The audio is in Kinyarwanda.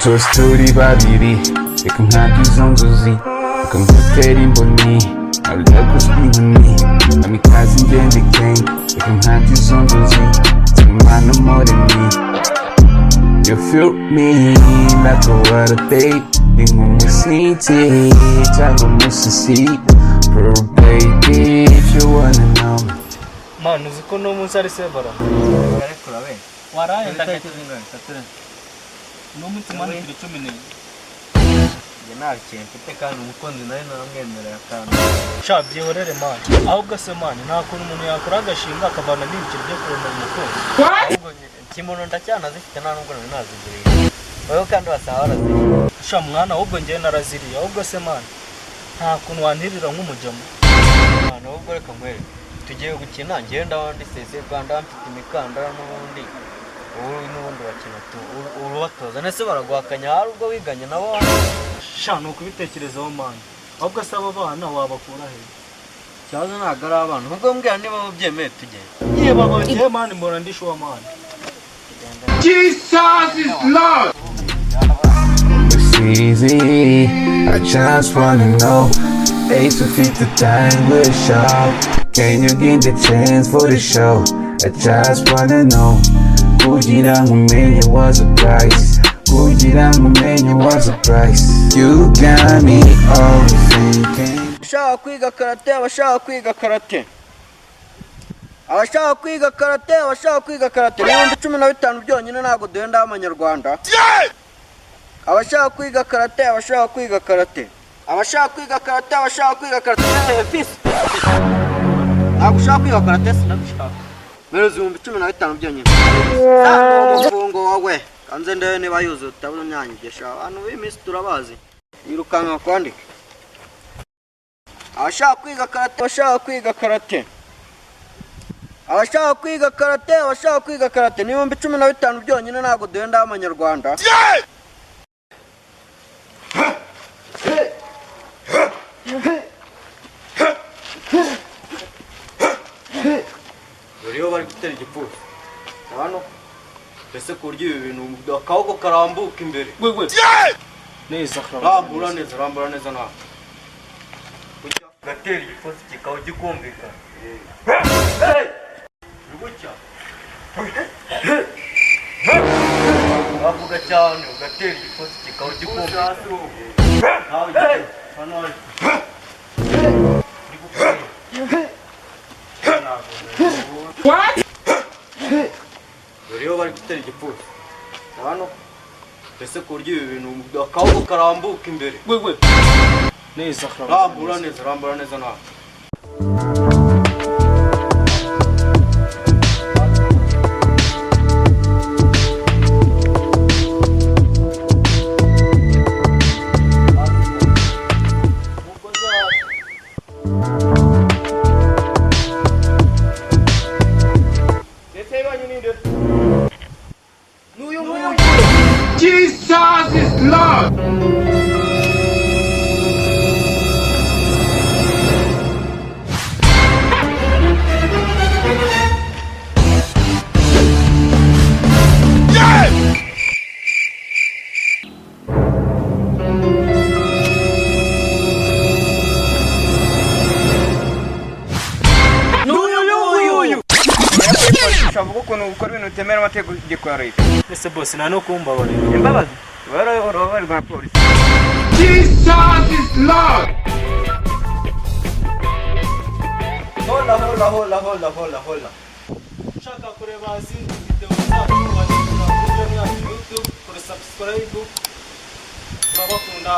Twese turi babiri, reka nkabye izo nzozi, reka ngutere imboni, ntabwo inkoni, kamikazi ngende gang, reka nkabye izo nzozi, Imana umuremyi. You feel me like a water babe, ni nk'umusinzi cyangwa umusisi. Pearl baby, if you wanna know me. Man, uzi ko uno munsi ari sevara? Ariko urabe. Waraye. Itariki zingahe? Tatu. Uno munsi, man, turi 14. Njye nta kintu mfite kandi umukunzi nawe naramwemereye akantu. Sha, byihorere, man. Ahubwo se, man, nta kuntu umuntu yakora agashinga akavanamo ibiceri byo kuremera umukunzi? Ahubwo kimono ndacyanazifite, nta nubwo nari naziguriye. Wowe kandi wasanga waraziriye. Sha mwana, ahubwo njyewe naraziriye. Ahubwo se, man, nta kuntu wantirira nk'umujyamo? Mwana, ahubwo reka nkwereke, tugiye gukina. Njyewe ndaba ndi sese Rwanda, mfite imikandara n'ubundi. Ubu n'ubundi bakina tu urubatoza ndetse baraguhakanya, hari ubwo wiganye nabo. Sha, ni ukubitekerezaho, man. Ahubwo se abo bana wabakura he? Ikibazo ntabwo ari abana, ahubwo mbwira niba ubyemeye tugenda. Yewe baba, njyewe, man, mbona ndi sure, man. Jesus is Lord. It's easy. I just wanna know. Ace to the time with show. Can you get the chance for the show? I just wanna know. Kugira ngo umenye what's the price. Kugira ngo umenye what's the price. You got me overthinking. Abashaka kwiga karate, abashaka kwiga karate, abashaka kwiga karate, abashaka kwiga karate, 15,000 byonyine, ntabwo duhenda amanyarwanda. Abashaka kwiga karate, abashaka kwiga karate, abashaka kwiga karate, abashaka kwiga karate. Fisi, ntabwo ushaka kwiga karate? Sinabishaka. Mpereza 15,000 byonyine. Sanga uwo mufungo wawe kanze ndebe niba yuzuye, utabona unyanyigisha. Abantu b'iminsi turabazi, yirukanka kwandika. Abashaka kwiga karate, abashaka kwiga karate, abashaka kwiga karate, abashaka kwiga karate, ni 15,000 byonyine, ntabwo duhenda amanyarwanda. Dore iyo bari gutera igipfunsi hano, mbese ku buryo ibi bintu akaboko karambuka imbere. Wewe neza. Rambura neza, rambura neza nawe. Gatera igipfunsi kikaba gikumvikana. Ni gutya bavuga cyane, ugatera igipfunsi kikaba gikumvikana. Ntawe hano hari. Uri gukora. Dore iyo bari gutera igipfunsi hano, mbese ku buryo ibi bintu akaboko karambuka imbere. Wewe neza. Rambura neza, rambura neza nawe. Ndetse banyu ninde? N'uyu nguyu. Jesus is Lord. N'uyu nguyu. Avuga ukuntu ukora ibintu bitemewe n'amategeko ya leta. Ese boss, nta no kumbabarira? Imbabazi urababarirwa na polisi. Hola, hola, hola, hola, hola, hola. Ushaka kureba izindi video zacu, wanyura kuri channel yacu YouTube, kora subscribe. Turabakunda.